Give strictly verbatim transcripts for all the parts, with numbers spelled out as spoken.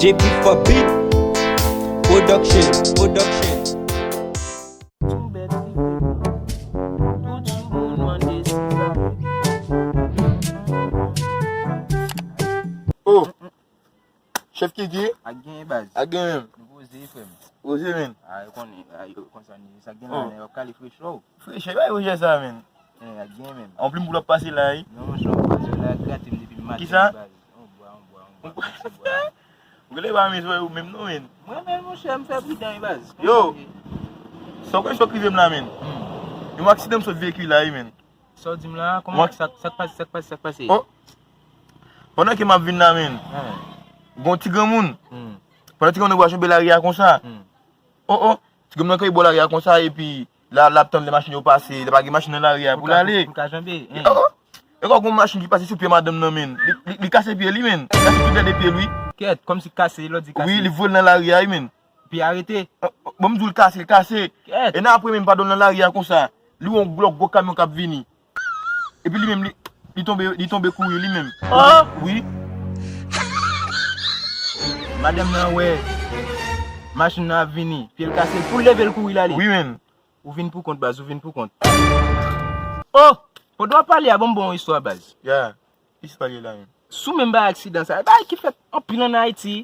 J P for Beat Production, Production. Tout sou moun mande si sa. Oh, Chèf Kiki. Ak genyen baz. Ak genyen menm. Nou poze, frè m. Poze, men. A, yo konnen, a, yo konsa, ni sa gen la, oh, men yo kale fresh, oh. Fresh, bay fresh sa, men. Eh, ak genyen menm. Anplis, m pou l ap pase la, wi. Non, monchè, w ap pase la, grate m depi maten, baz. Kisa? On bwa, on bwa, on bwa, on ti bwa. Ou genlè pa renmen zòrèy ou menm non, men. Mwen menm, monchè, m fè pridan, wi, baz. Yo! Sa w kwè chòk rive m la, men. Hmm. Yon aksidan m sot veyikil la, wi, men. Sa w di m la, kòman sa, sa k pase, sa k pase, sa k pase? Oh! Pandan ke m ap vin la, men. Hen. Gon ti granmoun. Hmm. Pandan ti granmoun nan bwè janbe lari a konsa. Hmm. Oh, oh. Ti granmoun nan kanpe bò lari a konsa, epi la, l ap tann lè machin yo pase, lè pa gen machin nan lari a pou l ale. Pou l ka janbe, hen. Oh, oh. E kwa gon machin ki pase sou pye madanm nan, men. Li, li, li kase pye li, men. Li kase tout dèyè pye l, wi. Kèt, kòmsi kase, lè w di kase. Wi, li vole nan lari a, wi, men. Pye arete. Oh, oh, bon, m di w l kase, l kase. Kèt. E nan apre, men, pa dòl nan lari a konsa. Li wè yon lòt gwo kamyon k ap vini. Epi li menm, li, li tonbe, li tonbe kouri li menm. Oh! Wi. Madanm nan wè machin nan ap vini, pye l kase, l pou l leve l kouri l ale. Wi, men. Ou vin pou kont, baz, ou vin pou kont. Oh! Pandan w ap pale a, ban m ba w yon istwa, baz. Ya. Ki istwa li ye la menm? Sou menm bay aksidan sa, bagay ki fèt anpil ann Ayiti.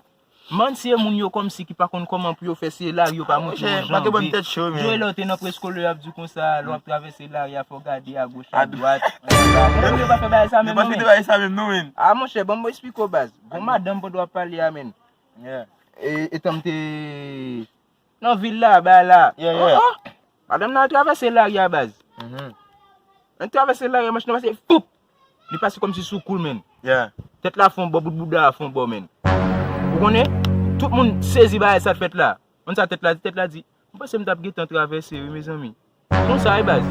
Manti e moun yo kòmsi ki pa konn kòman pou yo fè se lari yo pa montre yo janbe. Monchè, pa gen bann tèt cho, men. Joe lè w te nan preskole, y ap di w konsa, lè w ap travèse lari a, fò w gade agoch, adwat, anba. Menm yo pa fè bagay sa menm non, men. Yo pa fè bagay sa menm non, men. A, monchè, ban m esplike w, baz. Gon madanm pandan w ap pale a, men. Yeah. E, etan m te nan vil la, bay la. Yeah, yeah. Oh, oh. Madanm nan al travèse lari a, baz. Mhm. Lè l travèse lari a, machin nan pase, foup! Li pase kòmsi sou kou l, men. Yeah. Tèt la fè yon bò, bout bouda a fè yon bò, men. Ou konnen? Tout moun sezi bagay sa k fèt la. Konn sa tèt la di? Tèt la di, "M panse m t ap gentan travèse, wi, mezanmi." Konsa, wi, baz.